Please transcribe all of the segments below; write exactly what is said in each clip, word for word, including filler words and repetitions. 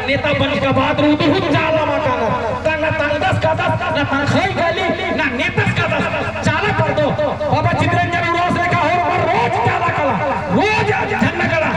नेता बनिस का बाद रअदर हूँ चाला मल कानर। ता ना तंगदस कादस, ना तंगखई काली, ना नेतस कादस। चाला परदो। बाबा चितरंजन उराँवस लेखा होरमर रोज चाला काला, रोज झंडा काला।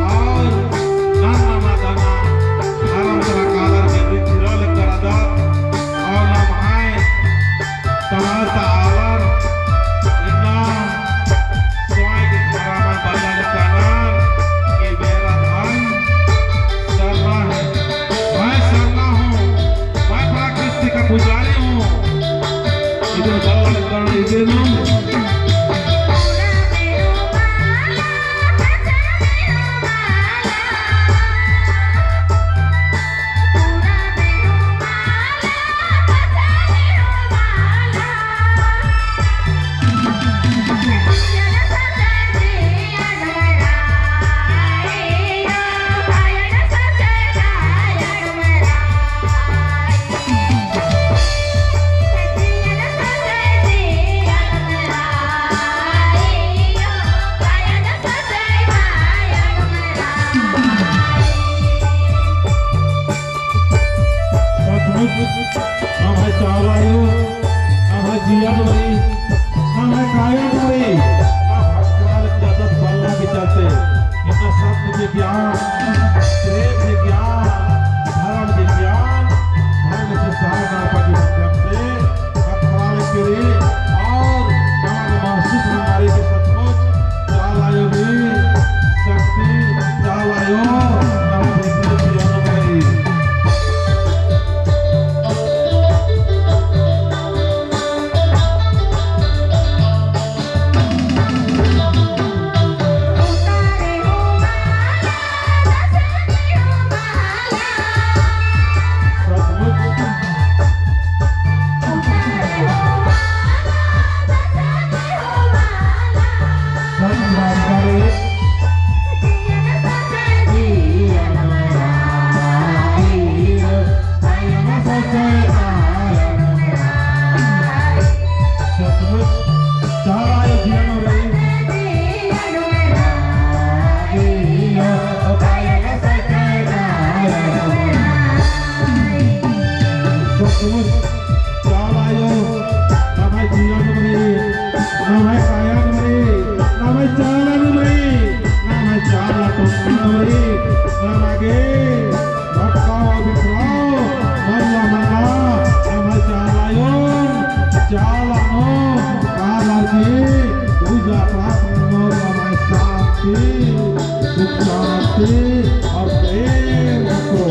और नन्ना मदना धरम तरा कालर के बिछरा लेकर अदर और नम्है तमाल ता आलर इन्ना सोंय के धरम बदल कानर के बेरा धन सरना है। मैं सरना हूँ, मैं प्राकृतिक का पुजारी हूँ। इधर बल्ला करण इधर नू। सचमुच, नम्है चाला आयो, नम्है जिया नू रई, नम्है काया नू रई, ना भटकाल के आदत बल्ला के चलते, इन्ना सत्य के ज्ञान, प्रेम के ज्ञान, धर्म के ज्ञान, धर्म से सहायता के माध्यम से, भटकाल के रे, और नमन महसूस नमारे के सचमुच, चाला आयो भी शक्ति, चाला आयो, नम्है भीतरे जिया नू रई। सचमुच चाला आयो, नम्है जिया नू रई, नम्है काया नू रई, नम्है चाला नू रई, नम्है चाला टोंका नू रई, नमा गे भटकाव बिखराव मल्ला मल्ला, नम्है चाला आयोन, चाला नू कालर की पूजा प्रार्थना नू नम्है शांति, सुख शांति और प्रेम रखो।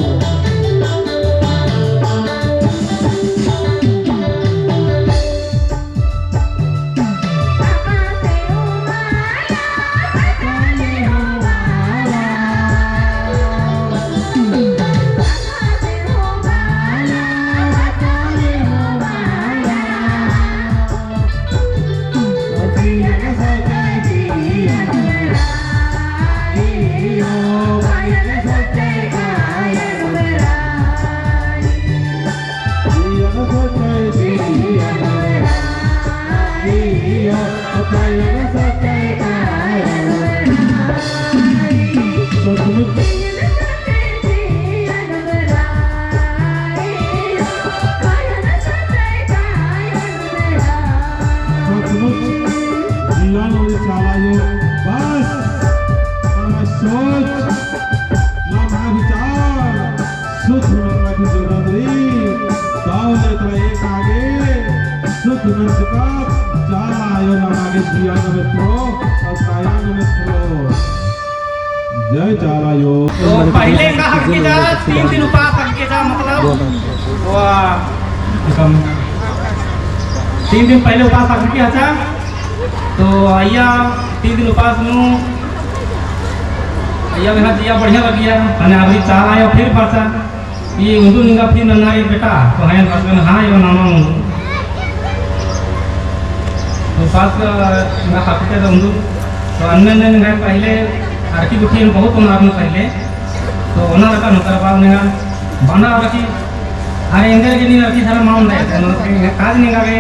नम्है विचार शुद्ध मनवा की जरूरत रई। दव ले तरा एका गे शुद्ध मन चिका चाला आयो नमा गे जिया गे मित्रो और काया गे मित्रो। जय चाला आयो। तो पहले का हक की जा, तीन दिन उपास हक की जा, मतलब, वाह, तीन दिन पहले उपास हक की जा। तो अइय्या तीन दिन उपास नू, अइय्या मेरा जिया बढ़िया लगिया, मने अबरी चाला आयो फिर बाचा। ई उन्दु निंगा फिर नन्ना गे बेटा, तो हैं बाचकन हाँ यो नामा उन्दु। उपास का निंगा खाते तो उन्दु, तो अन्ने ने निंगा पहले अरखी गुट्ठी बहुत होना आपने पहले। तो ओना लगा नोकर बाद निंगा बना रखी। अरे इंदर के नी रखी सारा माउन दे। तो मतलब कि काज निंगा गे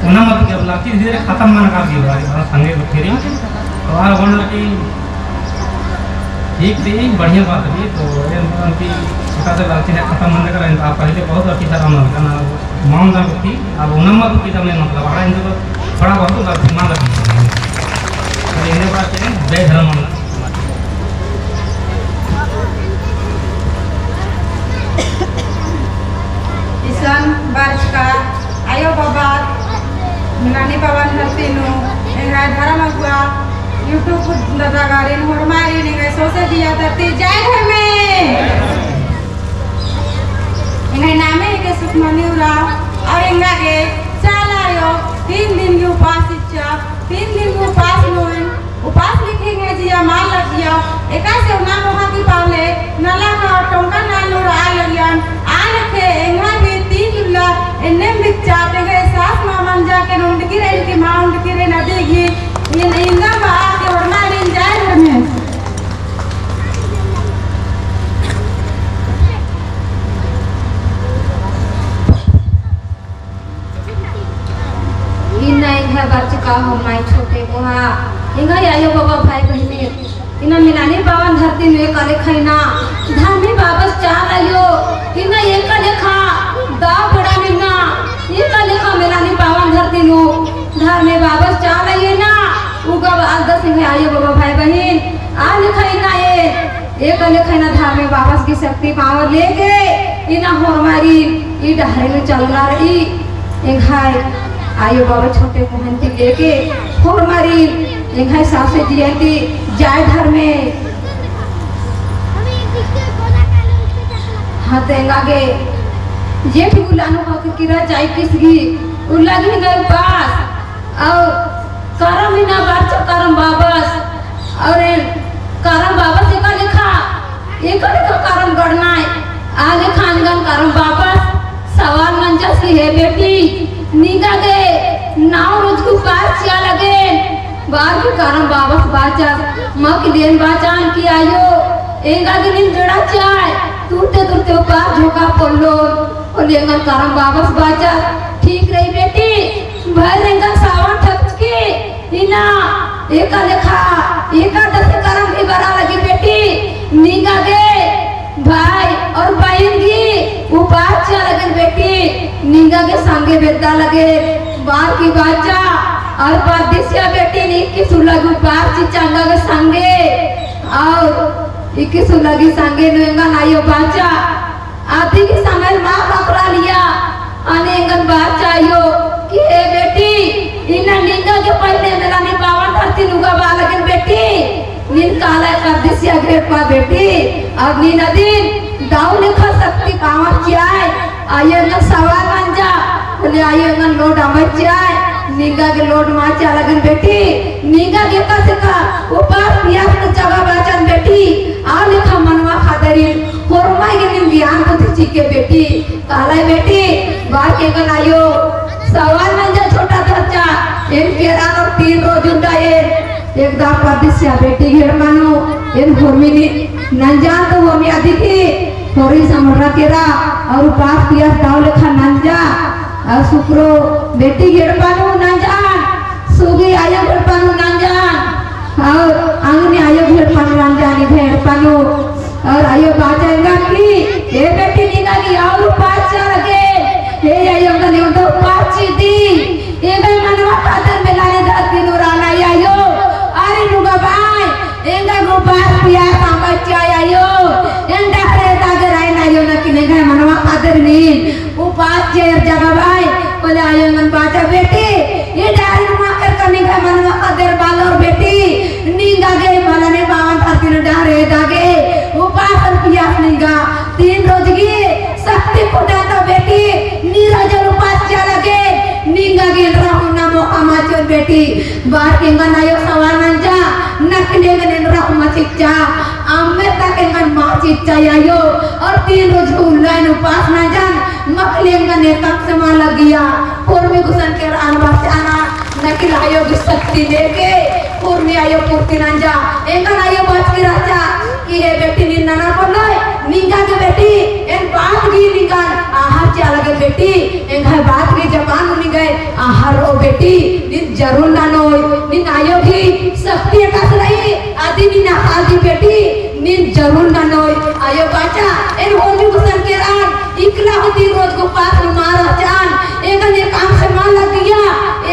ओना मत के लड़की धीरे खत्म मन कर दियो। अरे बड़ा संगे को फिरी। तो आ वन लड़की ठीक थी, बढ़िया बात थी। तो ये मतलब कि छोटा से लड़की ने खत्म मन कर, आप पहले बहुत लड़की सारा मन का ना माउन दा की। अब ओना मत की तब मतलब आ इंदर थोड़ा बहुत लड़की मान लगी। अरे इंदर बात है, जय धर्म मन। इसन बरचका आयो बाबा मिलानी पावन धरती नू एंग्है धर्म अगुवा YouTube दादागरिन होरमारिन एंग्है सौंसे जिया तरती जय धर्मे। एंग्है नामे हिके सुखमनी उराँव और एंगा गे चाला आयो तीन दिन की उपास इच्चा, तीन दिन की उपास नू उपास लिखे एंग्है जिया मल लगिया, एकासे ओना मोख़ा की पहले नलख और टोंका नलख रआ लगियन, आ लेखे एंग्है भी तीन उल्ला एन्नेम बिच्चा, तेंगा एहसास मल मंजा के उंडकी रई कि मल उंडकी रई नदी गही, इन इंदा बआ के होरमारिन जय धर्मेस। इन्ना एंग्है बरचका होरमारिन छोटे कोहा, एंग्है आयो बाबा भाई बहिनी, इन्ना मिलानी पावन धरती नू एका लेखा इन्ना धर्मे बाबस चाला आयो, इन्ना एका लेखा दव बेड़ा नू इन्ना एका लेखा मिलानी पावन धरती नू धर्मे बाबस चाला आयो इन्ना, उगा बआलदस एंग्है आयो बाबा भाई बहिन, आ लेखा इन्ना ए एका लेखा इन्ना धर्मे बाबस गही शक्ति power लेके इन्ना होरमारिन ई डहरे नू चलना रई। एंग्है आयो बाबा छोटे कोहन ती लेके होरमारिन एंग्है सौंसे जिया ती जय धर्मे। हाँ, तो एंगा गे जेठ उल्ला नू हक किरा चाय किस गही उल्ला गही एंगा उपास और करम इन्ना बरचा करम बाबस, और एन करम बाबस एका लेखा, एका लेखा करम गड़नाय, आ लेखा एंगन करम बाबस सवाल मंजस कि हे बेटी, निंगा गे नौ रोज की उपास चिआ लगेन, बअर की करम बाबस बाचस, मक लेन बाचान कि आयो, एंगा गे नीन बेड़ा चिआय, तुरते तुरते उपास झोंका पोल्लोन, होले एंगन करम बाबस बाचस, ठीक रई बेटी, भर एंगन सावन ठकचकी, इन्ना एका लेखा एकादशी करम भी बरआ लगी बेटी, निंगा गे भाई और बहिन गही उपास चिआ लगेन बेटी, निंगा गे संगे बेद्दा लगेन, बअर की बाचा, और परदेसिया बेटी नीन इक्कीस उल्ला गही उपास चिच्चा एंगा गे संगे, और इक्कीस उल्ला गही संगे नू एंगन आयो बाचा, अदी गही समय मा बकरा लिया, अने एंगन बाचा आयो कि हे बेटी, इन्ना निंगा गे पहिले मिलानी पावन धरती नू उगा बआ लगेन बेटी, नीन काला परदेसिया गे एड़पा बेटी, अब नीन अदिन दव लेखा शक्ति power चिआय, आयो एंगन सवाल मंजा, होले आयो एंगन लोड अम्बा चिआय, निंगा गे लोड मा चिआ लगेन बेटी, निंगा गे एकासे का उपास पियास नू चबआ बाचन बेटी, आ लेखा मनवा खादरिन होरमारिन गे नीन ज्ञान बुद्धि चिके बेटी, काला बेटी, बअर की एंगन आयो सवाल मंजा छोटा धरचा, एन केरा नू तीन रोज उंडा एन, एकदा परदेसिया बेटी गही एड़पा नू, एन होरमी नीन नंजान तो होरमी अदी गही, होरी समरा केरा, और उपास पियास दव लेखा नंजा, और सुकरो बेटी गही एड़पा नू नंजान, सुगी आयो गही एड़पा नू नंजान, और अंगनी आयो गही एड़पा नू नंजान, इदे एड़पा नू, और आयो बाचा एंगा कि, ए बेटी निंगा गे और उपास चिआ लगे, ए आयो एंगा गे उपास चिदी, एंगा मनवा खादर मिलानी धरती नू रअना आयो, अरे नुगा बाय, एंगा गे उपास पियास अम्बा चिआ बेटी, बार के एंगन आयो सवाल नंजा, नखले एंगन एन्दरा हूँ मा चिच्चा, अम्मे तक एंगन मा चिच्चा आयो, और तीन रोज को उल्ला एन उपास नंजन, मखले एंगन एकाम से मा लगिया, उर्मी गुसन केरआन बाचआना, नखले आयो की शक्ति लेके, उर्मी आयो पूर्ति नंजा, एंगन आयो बाचकी रहचा, कि हे बेटी नीन नना बोलोय, निंगा गे बेटी, एन बात गे निंगन आहार चिआ लगे बेटी, एंग्है बात गे जबान नू निंग्है आहार रओ बेटी, नीन जरूर ननोय, नीन आयो गही शक्ति एकासे रई, अदी नीन आहार गे बेटी, नीन जरूर ननोय, आयो बाचा, एन उर्मी गुसन केरआन, इकला हूँ तीन रोज को उपास नू मा रहचन, एंगन एकाम से मा लगिया,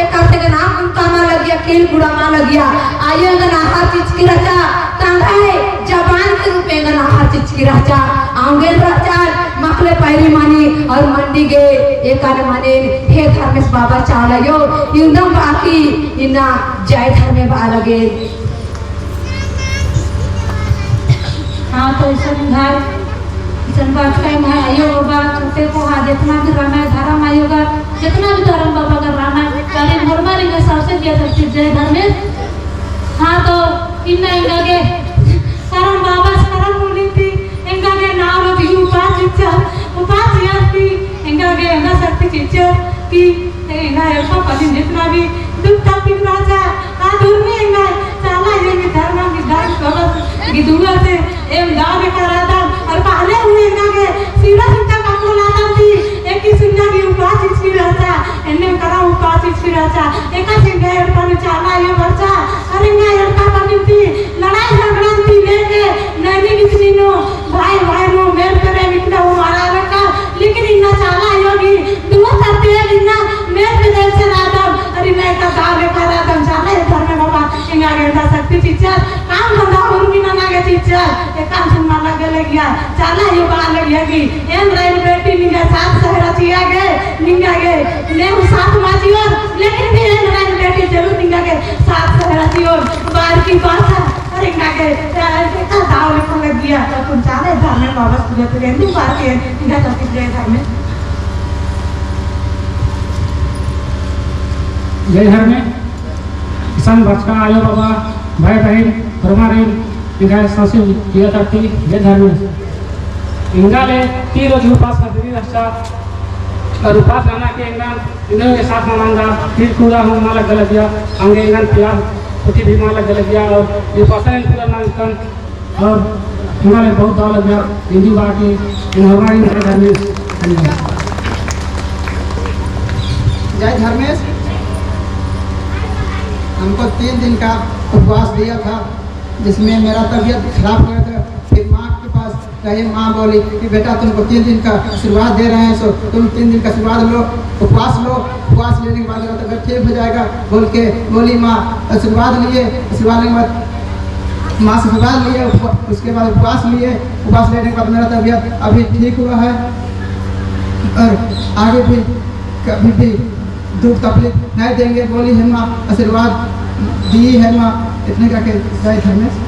एकाम से एंगन आम उनका मा लगिया, केल गुड़ा मा लगिया, आयो एंगन आहार चिचकी रहचा, तंग्है जबान के रूप में एंगन आहार चिचकी रहचा, अवंगे रहचन, मखले पैरी मनी और मंडी गे एकान मनी, हे धर्मेस बाबा चाला आयो, इवंदम बाकी इन्ना जय धर्मे बआ लगे। हाँ, तो इसन भाई, इसन बात का भाई, आयो बाबा, छोटे को, हाँ, जितना भी रहना है, धर्म आयो का, जितना भी धर्म बाबा का रहना है, सारे मुरमा रिंगा सबसे दिया सब चीज जय धर्मेस। हाँ, तो इन्ना एंगा गे करम बाबस करम मुनिन ती, एंगा गे नौ रोज ही उपास चिच्चा, उपास चिअस ती, एंगा गे एंगा शक्ति चिच्चा कि एंगा एड़पा पल्ली जितना भी दुख तकलीफ रहचा, आ दूर में एंगा चाला आयो गही धर्म गही दान कबस गही दुआ से एम दाव बेकार आदम, और पहले हूँ एंगा गे सिरा सिंता ककड़ो लादम ती, एक ही सुन्ना गही उपास चिचकी रहचा, एन्ने करा उपास चिचकी रहचा, एकासे एंगा एड़पा नू चाला आयो बरचा, और एंगा एड़पा पल्ली ती लड़ाई झगड़ा ती लेके नैनी बिचनी नू भाई भाई नू मेल पेरे निकला हूँ मारा रखा, लेकिन इन्ना चाला आयो गही दुआ करते हैं इन्ना मेल पेरे से रादम, और इन्ना एका दाव बेकार आदम चाला आयो धर्मे बाबा, एंगा गे एंगा शक्ति चिच्चर, काम धंधा उर्मी नना गे चिच्चर, एकाम सुन मा लगे लगिया, चाला आयो बआ लगिया कि एन रअन बेटी निंगा साथ सहारा चिआ गे, निंगा गे, ने हूँ साथ मा चिओर, लेकिन भी एन रअन बेटी जरूर निंगा गे साथ सहारा चिओर, बार की बात है, और एंगा गे, एका दाव लेखा लगिया, तो कुन चाले धर्मे बाबस पूजा तो एंदु बार के, एंगा तो जय धर्मे। जय धर्मे। इसन बचका आयो बाबा, भाई बहिन, होरमारिन, एंगा संसी जिया धरती, जय धर्मेस। एंगा ले तीन रोज उपास हदरी रहचा, और उपास रहना के एंगा, इन्हों के साथ मनांगा, फिर पूरा हूँ मा लगे लगिया, अंगे एंगन प्यार, पुटी भी मा लगे लगिया, और ये उपास एन पूरा नंजकन, और हमारे बहुत दाव लगिया, हिंदी बाटी, इन हमारी जय धर्मेस। जय धर्मेस। हमको तीन दिन का उपवास दिया था, जिसमें मेरा तबीयत खराब हो गया था। फिर माँ के पास गए, माँ बोली कि बेटा, तुमको तीन दिन का आशीर्वाद दे रहे हैं, सो तुम तीन दिन का आशीर्वाद लो, उपवास लो, उपवास लेने के बाद अगर तबीयत ठीक हो जाएगा बोल के बोली माँ। आशीर्वाद लिए, आशीर्वाद लेने के बाद माँ से आशीर्वाद लिए, उप-, उसके बाद उपवास लिए, उपवास लेने के बाद मेरा तबीयत अभी ठीक हुआ है और आगे भी कभी भी दुख तकलीफ नहीं देंगे बोली है माँ, आशीर्वाद दी है माँ। इतने का के जय धर्मेस।